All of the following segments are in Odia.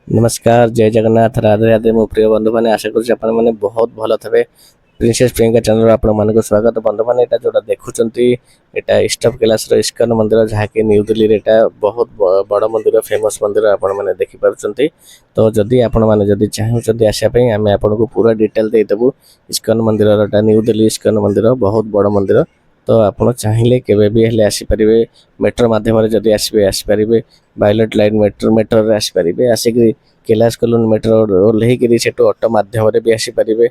ନମସ୍କାର, ଜୟ ଜଗନ୍ନାଥ, ରାଧେ ରାଧେ। ମୋ ପ୍ରିୟ ବନ୍ଧୁମାନେ, ଆଶା କରୁଛି ଆପଣମାନେ ବହୁତ ଭଲ ଥିବେ। ପ୍ରିନ୍ସେସ୍ ପ୍ରିୟଙ୍କା ଚ୍ୟାନେଲର ଆପଣମାନଙ୍କୁ ସ୍ୱାଗତ। ବନ୍ଧୁମାନେ, ଏଇଟା ଯେଉଁଟା ଦେଖୁଛନ୍ତି ଏଇଟା ଇଷ୍ଟ ଅଫ୍ କୈଳାସର ଇସ୍କନ ମନ୍ଦିର, ଯାହାକି ନ୍ୟୁ ଦିଲ୍ଲୀରେ। ଏଇଟା ବହୁତ ବଡ଼ ମନ୍ଦିର, ଫେମସ୍ ମନ୍ଦିର, ଆପଣମାନେ ଦେଖିପାରୁଛନ୍ତି। ତ ଯଦି ଆପଣମାନେ ଯଦି ଚାହୁଁଛନ୍ତି ଆସିବା ପାଇଁ, ଆମେ ଆପଣଙ୍କୁ ପୁରା ଡିଟେଲ୍ ଦେଇଦେବୁ। ଇସ୍କନ ମନ୍ଦିରର ଏଟା ନ୍ୟୁ ଦିଲ୍ଲୀ ଇସ୍କନ ମନ୍ଦିର, ବହୁତ ବଡ଼ ମନ୍ଦିର। ତ ଆପଣ ଚାହିଁଲେ କେବେ ବି ହେଲେ ଆସିପାରିବେ। ମେଟ୍ରୋ ମାଧ୍ୟମରେ ଯଦି ଆସିବେ, ଆସିପାରିବେ। ଭାୟୋଲେଟ୍ ଲାଇନ୍ ମେଟ୍ରୋରେ ଆସିପାରିବେ। ଆସିକିରି କୈଳାସ କଲୋନୀ ମେଟ୍ରୋ ଓହ୍ଲେଇକିରି ସେଠୁ ଅଟୋ ମାଧ୍ୟମରେ ବି ଆସିପାରିବେ।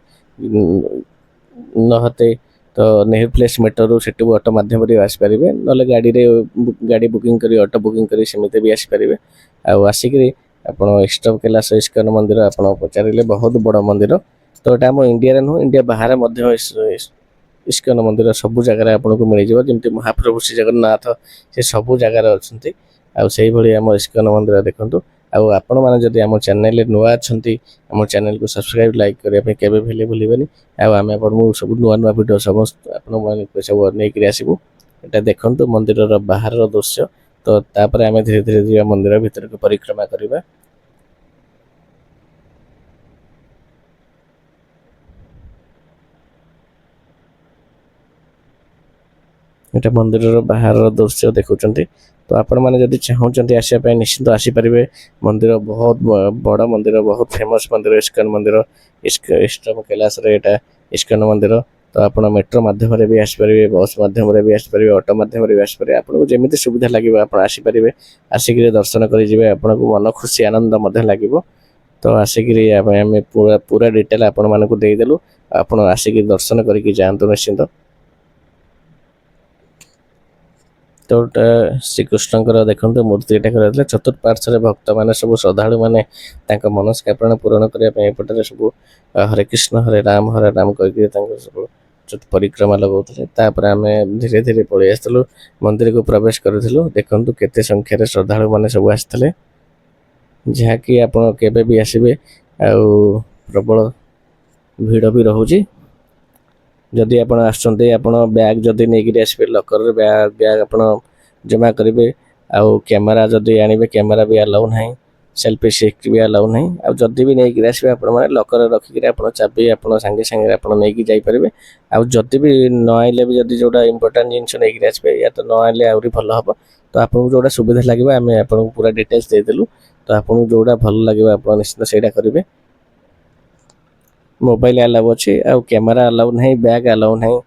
ନହେଲେ ତ ନେହେରୁ ପ୍ଲେସ୍ ମେଟ୍ରୋରୁ ସେଠୁ ଅଟୋ ମାଧ୍ୟମରେ ଆସିପାରିବେ। ନହେଲେ ଗାଡ଼ିରେ, ଗାଡ଼ି ବୁକିଂ କରି, ଅଟୋ ବୁକିଂ କରି ସେମିତି ବି ଆସିପାରିବେ। ଆଉ ଆସିକିରି ଆପଣ ଇଷ୍ଟ ଅଫ୍ କୈଳାସ ଇସ୍କନ ମନ୍ଦିର ଆପଣ ପଚାରିଲେ, ବହୁତ ବଡ଼ ମନ୍ଦିର। ତ ଏଇଟା ଆମ ଇଣ୍ଡିଆରେ ନୁହଁ, ଇଣ୍ଡିଆ ବାହାରେ ମଧ୍ୟ ଇସ୍କନ ମନ୍ଦିର ସବୁ ଜାଗାରେ ଆପଣଙ୍କୁ ମିଳିଯିବ। ଯେମିତି ମହାପ୍ରଭୁ ଶ୍ରୀ ଜଗନ୍ନାଥ, ସେ ସବୁ ଜାଗାରେ ଅଛନ୍ତି, ଆଉ ସେଇଭଳି ଆମ ଇସ୍କନ ମନ୍ଦିର ଦେଖନ୍ତୁ। ଆଉ ଆପଣମାନେ ଯଦି ଆମ ଚ୍ୟାନେଲରେ ନୂଆ ଅଛନ୍ତି, ଆମ ଚ୍ୟାନେଲକୁ ସବସ୍କ୍ରାଇବ୍, ଲାଇକ୍ କରିବା ପାଇଁ କେବେ ବି ହେଲେ ଭୁଲିବେନି। ଆଉ ଆମେ ଆପଣଙ୍କୁ ସବୁ ନୂଆ ନୂଆ ଭିଡ଼ିଓ ସମସ୍ତ ଆପଣମାନଙ୍କୁ ସବୁ ନେଇକରି ଆସିବୁ। ଏଇଟା ଦେଖନ୍ତୁ ମନ୍ଦିରର ବାହାରର ଦୃଶ୍ୟ। ତ ତାପରେ ଆମେ ଧୀରେ ଧୀରେ ଯିବା, ମନ୍ଦିର ଭିତରକୁ ପରିକ୍ରମା କରିବା। ଏଇଟା ମନ୍ଦିରର ବାହାରର ଦୃଶ୍ୟ ଦେଖୁଛନ୍ତି। ତ ଆପଣମାନେ ଯଦି ଚାହୁଁଛନ୍ତି ଆସିବା ପାଇଁ, ନିଶ୍ଚିନ୍ତ ଆସିପାରିବେ। ମନ୍ଦିର ବହୁତ ବଡ଼ ମନ୍ଦିର, ବହୁତ ଫେମସ୍ ମନ୍ଦିର ଇସ୍କନ ମନ୍ଦିର। ଇଷ୍ଟ କୈଳାସରେ ଏଇଟା ଇସ୍କନ ମନ୍ଦିର। ତ ଆପଣ ମେଟ୍ରୋ ମାଧ୍ୟମରେ ବି ଆସିପାରିବେ, ବସ୍ ମାଧ୍ୟମରେ ବି ଆସିପାରିବେ, ଅଟୋ ମାଧ୍ୟମରେ ବି ଆସିପାରିବେ। ଆପଣଙ୍କୁ ଯେମିତି ସୁବିଧା ଲାଗିବ, ଆପଣ ଆସିପାରିବେ। ଆସିକିରି ଦର୍ଶନ କରିଯିବେ, ଆପଣଙ୍କୁ ମନ ଖୁସି ଆନନ୍ଦ ମଧ୍ୟ ଲାଗିବ। ତ ଆସିକିରି ଆମେ ପୁରା ପୁରା ଡିଟେଲ୍ ଆପଣମାନଙ୍କୁ ଦେଇଦେଲୁ। ଆପଣ ଆସିକି ଦର୍ଶନ କରିକି ଯାଆନ୍ତୁ ନିଶ୍ଚିନ୍ତ। ତ ଶ୍ରୀକୃଷ୍ଣଙ୍କର ଦେଖନ୍ତୁ ମୂର୍ତ୍ତି ଏଇଟା କରାଯାଇଥିଲା। ଚତୁଃପାର୍ଶ୍ୱରେ ଭକ୍ତମାନେ ସବୁ, ଶ୍ରଦ୍ଧାଳୁମାନେ ତାଙ୍କ ମନସ୍କାମନା ପୂରଣ କରିବା ପାଇଁ ଏପଟରେ ସବୁ ହରେ କୃଷ୍ଣ ହରେ ରାମ ହରେ ରାମ କହିକି ତାଙ୍କର ସବୁ ପରିକ୍ରମା ଲଗାଉଥିଲେ। ତାପରେ ଆମେ ଧୀରେ ଧୀରେ ପଳେଇ ଆସିଥିଲୁ, ମନ୍ଦିରକୁ ପ୍ରବେଶ କରିଥିଲୁ। ଦେଖନ୍ତୁ କେତେ ସଂଖ୍ୟାରେ ଶ୍ରଦ୍ଧାଳୁମାନେ ସବୁ ଆସିଥିଲେ, ଯାହାକି ଆପଣ କେବେ ବି ଆସିବେ ଆଉ ପ୍ରବଳ ଭିଡ଼ ବି ରହୁଛି। ଯଦି ଆପଣ ଆସୁଛନ୍ତି, ଆପଣ ବ୍ୟାଗ୍ ଯଦି ନେଇକିରି ଆସିବେ, ଲକରରେ ବ୍ୟାଗ୍ ଆପଣ ଜମା କରିବେ। ଆଉ କ୍ୟାମେରା ଯଦି ଆଣିବେ, କ୍ୟାମେରା ବି ଆଲାଉ ନାହିଁ, ସେଲ୍ଫି ଷ୍ଟିକ୍ ବି ଆଲାଉ ନାହିଁ। ଆଉ ଯଦି ବି ନେଇକିରି ଆସିବେ, ଆପଣମାନେ ଲକରରେ ରଖିକିରି ଆପଣ ଚାବି ଆପଣ ସାଙ୍ଗେ ସାଙ୍ଗେ ଆପଣ ନେଇକି ଯାଇପାରିବେ। ଆଉ ଯଦି ବି ନ ଆଣିଲେ ବି, ଯଦି ଯେଉଁଟା ଇମ୍ପୋର୍ଟାଣ୍ଟ ଜିନିଷ ନେଇକିରି ଆସିବେ, ୟା ତ ନ ଆଣିଲେ ଆହୁରି ଭଲ ହେବ। ତ ଆପଣଙ୍କୁ ଯେଉଁଟା ସୁବିଧା ଲାଗିବ, ଆମେ ଆପଣଙ୍କୁ ପୁରା ଡିଟେଲ୍ସ ଦେଇଦେଲୁ। ତ ଆପଣଙ୍କୁ ଯେଉଁଟା ଭଲ ଲାଗିବ, ଆପଣ ନିଶ୍ଚିତ ସେଇଟା କରିବେ। ମୋବାଇଲ ଆଲାଉ ଅଛି, ଆଉ କ୍ୟାମେରା ଆଲାଉ ନାହିଁ, ବ୍ୟାଗ୍ ଆଲାଉ ନାହିଁ,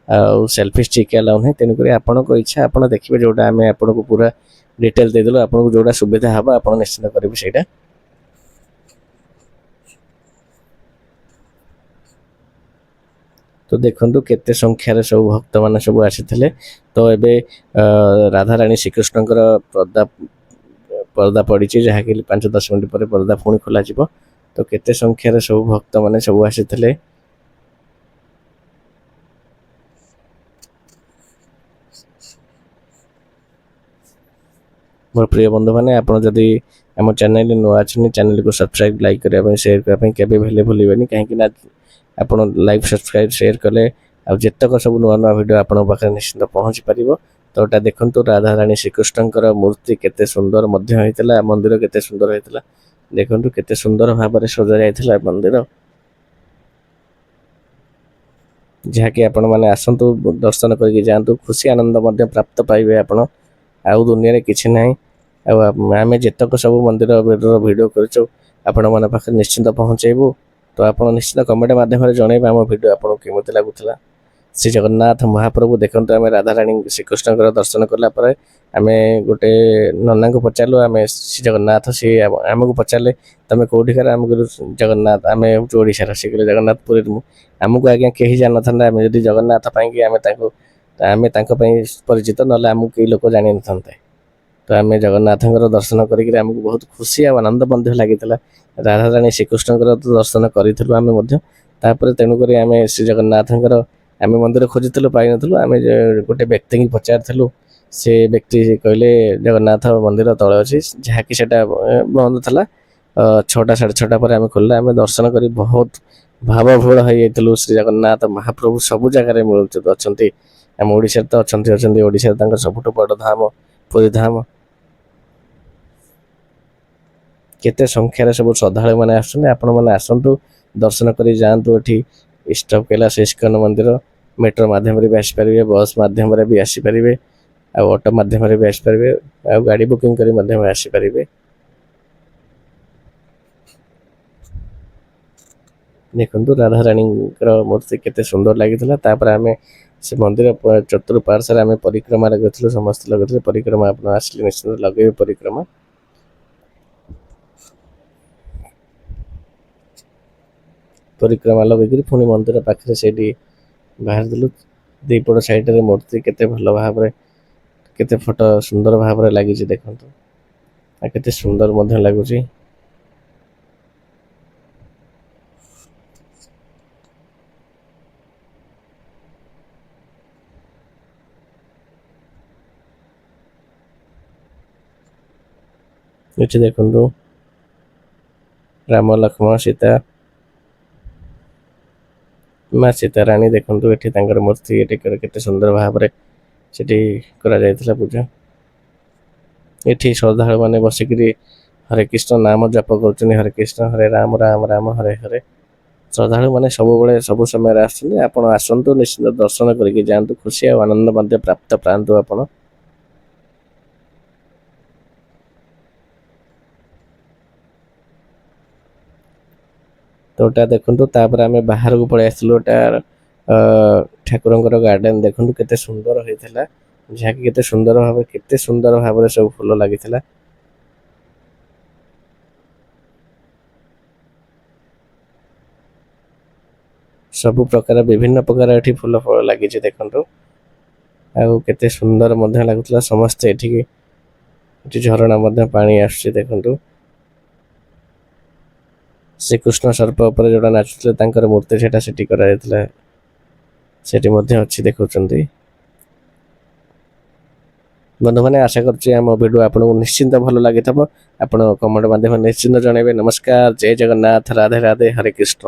ଆଉ ସେଲ୍ଫି ଷ୍ଟିକ୍ ଆଲାଉ ନାହିଁ। ତେଣୁକରି ଆପଣଙ୍କ ଇଚ୍ଛା, ଆପଣ ଦେଖିବେ। ଯେଉଁଟା ଆମେ ଆପଣଙ୍କୁ ପୁରା ଡିଟେଲ୍ ଦେଇଦେଲୁ, ଆପଣଙ୍କୁ ଯେଉଁଟା ସୁବିଧା ହେବ, ଆପଣ ନିଶ୍ଚିତ କରିବେ ସେଇଟା। ତ ଦେଖନ୍ତୁ କେତେ ସଂଖ୍ୟାରେ ସବୁ ଭକ୍ତମାନେ ସବୁ ଆସିଥିଲେ। ତ ଏବେ ରାଧାରାଣୀ ଶ୍ରୀକୃଷ୍ଣଙ୍କର ପର୍ଦ୍ଦା ପଡ଼ିଛି, ଯାହାକି 5-10 ମିନିଟ୍ ପରେ ପର୍ଦ୍ଦା ପୁଣି ଖୋଲାଯିବ। ତ କେତେ ସଂଖ୍ୟାରେ ସବୁ ଭକ୍ତମାନେ ସବୁ ଆସିଥିଲେ। ମୋର ପ୍ରିୟ ବନ୍ଧୁମାନେ, ଆପଣ ଯଦି ଆମ ଚ୍ୟାନେଲରେ ନୂଆ ଅଛନ୍ତି, ଚ୍ୟାନେଲକୁ ସବସ୍କ୍ରାଇବ୍, ଲାଇକ୍ କରିବା ପାଇଁ, ସେୟାର କରିବା ପାଇଁ କେବେ ବି ହେଲେ ଭୁଲିବେନି। କାହିଁକି ନା ଆପଣ ଲାଇକ୍, ସବସ୍କ୍ରାଇବ୍, ସେୟାର କଲେ ଆଉ ଯେତେକ ସବୁ ନୂଆ ନୂଆ ଭିଡ଼ିଓ ଆପଣଙ୍କ ପାଖରେ ନିଶ୍ଚିନ୍ତ ପହଞ୍ଚି ପାରିବ। ତ ଏଇଟା ଦେଖନ୍ତୁ ରାଧାରାଣୀ ଶ୍ରୀକୃଷ୍ଣଙ୍କର ମୂର୍ତ୍ତି କେତେ ସୁନ୍ଦର ମଧ୍ୟ ହେଇଥିଲା, ମନ୍ଦିର କେତେ ସୁନ୍ଦର ହେଇଥିଲା। ଦେଖନ୍ତୁ କେତେ ସୁନ୍ଦର ଭାବରେ ସଜା ଯାଇଥିଲା ମନ୍ଦିର, ଯାହାକି ଆପଣମାନେ ଆସନ୍ତୁ, ଦର୍ଶନ କରିକି ଯାଆନ୍ତୁ, ଖୁସି ଆନନ୍ଦ ମଧ୍ୟ ପ୍ରାପ୍ତ ପାଇବେ ଆପଣ। ଆଉ ଦୁନିଆରେ କିଛି ନାହିଁ। ଆଉ ଆମେ ଯେତକ ସବୁ ମନ୍ଦିର ଭିଡ଼ିଓ କରିଛୁ, ଆପଣମାନଙ୍କ ପାଖରେ ନିଶ୍ଚିନ୍ତ ପହଞ୍ଚେଇବୁ। ତ ଆପଣ ନିଶ୍ଚିନ୍ତ କମେଣ୍ଟ ମାଧ୍ୟମରେ ଜଣାଇବେ ଆମ ଭିଡ଼ିଓ ଆପଣଙ୍କୁ କେମିତି ଲାଗୁଥିଲା। ଶ୍ରୀ ଜଗନ୍ନାଥ ମହାପ୍ରଭୁ, ଦେଖନ୍ତୁ, ଆମେ ରାଧାରାଣୀ ଶ୍ରୀକୃଷ୍ଣଙ୍କର ଦର୍ଶନ କଲା ପରେ ଆମେ ଗୋଟେ ନନାଙ୍କୁ ପଚାରିଲୁ, ଆମେ ଶ୍ରୀ ଜଗନ୍ନାଥ। ସିଏ ଆମକୁ ପଚାରିଲେ, ତମେ କେଉଁଠିକାର? ଆମେ କହିଲୁ ଜଗନ୍ନାଥ, ଆମେ ହେଉଛୁ ଓଡ଼ିଶାର। ସେ କହିଲେ ଜଗନ୍ନାଥ ପୁରୀରୁ। ମୁଁ ଆମକୁ ଆଜ୍ଞା କେହି ଜାଣିନଥାନ୍ତେ। ଆମେ ଯଦି ଜଗନ୍ନାଥ ପାଇଁକି ଆମେ ତାଙ୍କ ପାଇଁ ପରିଚିତ, ନହେଲେ ଆମକୁ କେହି ଲୋକ ଜାଣିନଥାନ୍ତେ। ତ ଆମେ ଜଗନ୍ନାଥଙ୍କର ଦର୍ଶନ କରିକିରି ଆମକୁ ବହୁତ ଖୁସି ଆଉ ଆନନ୍ଦ ମଧ୍ୟ ଲାଗିଥିଲା। ରାଧାରାଣୀ ଶ୍ରୀକୃଷ୍ଣଙ୍କର ତ ଦର୍ଶନ କରିଥିଲୁ ଆମେ ମଧ୍ୟ। ତାପରେ ତେଣୁକରି ଆମେ ଶ୍ରୀ ଜଗନ୍ନାଥଙ୍କର ଆମେ ମନ୍ଦିର ଖୋଜିଥିଲୁ, ପାଇନଥିଲୁ। ଆମେ ଗୋଟେ ବ୍ୟକ୍ତିଙ୍କୁ ପଚାରିଥିଲୁ, ସେ ବ୍ୟକ୍ତି କହିଲେ ଜଗନ୍ନାଥ ମନ୍ଦିର ତଳେ ଅଛି, ଯାହାକି ସେଇଟା ବନ୍ଦ ଥିଲା। 6ଟା 6:30 ପରେ ଆମେ ଖୋଲିଲେ। ଆମେ ଦର୍ଶନ କରି ବହୁତ ଭାବବିହ୍ୱଳ ହେଇଯାଇଥିଲୁ। ଶ୍ରୀ ଜଗନ୍ନାଥ ମହାପ୍ରଭୁ ସବୁ ଜାଗାରେ ମିଳୁଛି, ଅଛନ୍ତି। ଆମ ଓଡ଼ିଶାରେ ତ ଅଛନ୍ତି ଅଛନ୍ତି, ଓଡ଼ିଶାରେ ତାଙ୍କର ସବୁଠୁ ବଡ଼ ଧାମ ପୁରୀ ଧାମ। କେତେ ସଂଖ୍ୟାରେ ସବୁ ଶ୍ରଦ୍ଧାଳୁମାନେ ଆସୁଛନ୍ତି। ଆପଣମାନେ ଆସନ୍ତୁ, ଦର୍ଶନ କରି ଯାଆନ୍ତୁ। ଏଠି ଇଷ୍ଟ କୈଳାସ ଇସ୍କନ ମନ୍ଦିର ମେଟ୍ରୋ ମାଧ୍ୟମରେ ବି ଆସିପାରିବେ, ବସ୍ ମାଧ୍ୟମରେ ବି ଆସିପାରିବେ, ଆଉ ଅଟୋ ମାଧ୍ୟମରେ ବି ଆସିପାରିବେ, ଆଉ ଗାଡ଼ି ବୁକିଂ କରି ମଧ୍ୟ ଆସିପାରିବେ। ଦେଖନ୍ତୁ ରାଧାରାଣୀଙ୍କର ମୂର୍ତ୍ତି କେତେ ସୁନ୍ଦର ଲାଗିଥିଲା। ତାପରେ ଆମେ ସେ ମନ୍ଦିର ଚତୁଃପାର୍ଶ୍ୱରେ ଆମେ ପରିକ୍ରମା ଲଗାଇଥିଲୁ, ସମସ୍ତେ ଲଗାଇଥିଲେ ପରିକ୍ରମା। ଆପଣ ଆସିଲେ ନିଶ୍ଚିନ୍ତ ଲଗେଇବେ ପରିକ୍ରମା। ପରିକ୍ରମା ଲଗେଇକିରି ପୁଣି ମନ୍ଦିର ପାଖରେ ସେଇଠି ବାହାରିଥିଲୁ। ଦୁଇପଟ ସାଇଡ଼ରେ ମୂର୍ତ୍ତି କେତେ ଭଲ ଭାବରେ, କେତେ ଫଟୋ ସୁନ୍ଦର ଭାବରେ ଲାଗିଛି ଦେଖନ୍ତୁ, ଆଉ କେତେ ସୁନ୍ଦର ମଧ୍ୟ ଲାଗୁଛି। ଏଠି ଦେଖନ୍ତୁ ରାମ ଲକ୍ଷ୍ମଣ ସୀତା, ମା ସୀତା ରାଣୀ। ଦେଖନ୍ତୁ ଏଠି ତାଙ୍କର ମୂର୍ତ୍ତି ଏଠି କେତେ ସୁନ୍ଦର ଭାବରେ ସେଠି କରାଯାଇଥିଲା ପୂଜା। ଏଠି ଶ୍ରଦ୍ଧାଳୁମାନେ ବସିକିରି ହରେ କୃଷ୍ଣ ନାମ ଜପ କରୁଛନ୍ତି। ହରେ କୃଷ୍ଣ ହରେ ରାମ ରାମ ରାମ ହରେ ହରେ। ଶ୍ରଦ୍ଧାଳୁମାନେ ସବୁବେଳେ ସବୁ ସମୟରେ ଆସୁଛନ୍ତି। ଆପଣ ଆସନ୍ତୁ, ନିଶ୍ଚିନ୍ତ ଦର୍ଶନ କରିକି ଯାଆନ୍ତୁ, ଖୁସି ଆଉ ଆନନ୍ଦ ମଧ୍ୟ ପ୍ରାପ୍ତ ପାଆନ୍ତୁ ଆପଣ। ତ ଏଟା ଦେଖନ୍ତୁ। ତାପରେ ଆମେ ବାହାରକୁ ପଳେଇ ଆସିଥିଲୁ। ଏଟା ଠାକୁରଙ୍କର ଗାର୍ଡେନ ଦେଖନ୍ତୁ କେତେ ସୁନ୍ଦର ହେଇଥିଲା, ଯାହାକି କେତେ ସୁନ୍ଦର ଭାବରେ, କେତେ ସୁନ୍ଦର ଭାବରେ ସବୁ ଫୁଲ ଲାଗିଥିଲା। ସବୁ ପ୍ରକାର ବିଭିନ୍ନ ପ୍ରକାର ଏଠି ଫୁଲ ଫଳ ଲାଗିଛି ଦେଖନ୍ତୁ, ଆଉ କେତେ ସୁନ୍ଦର ମଧ୍ୟ ଲାଗୁଥିଲା। ସମସ୍ତେ ଏଠିକି, ଏଠି ଝରଣା ମଧ୍ୟ ପାଣି ଆସୁଛି ଦେଖନ୍ତୁ। ଶ୍ରୀକୃଷ୍ଣ ସର୍ପ ଉପରେ ଯୋଉଟା ନାଚୁଥିଲେ ତାଙ୍କର ମୂର୍ତ୍ତି ସେଟା ସେଠି କରାଯାଇଥିଲା, ସେଠି ମଧ୍ୟ ଅଛି ଦେଖୁଛନ୍ତି। ବନ୍ଧୁମାନେ, ଆଶା କରୁଛି ଆମ ଭିଡ଼ିଓ ଆପଣଙ୍କୁ ନିଶ୍ଚିନ୍ତ ଭଲ ଲାଗିଥିବ। ଆପଣ କମେଣ୍ଟ ମାଧ୍ୟମରେ ନିଶ୍ଚିନ୍ତ ଜଣାଇବେ। ନମସ୍କାର, ଜୟ ଜଗନ୍ନାଥ, ରାଧେ ରାଧେ, ହରେ କୃଷ୍ଣ।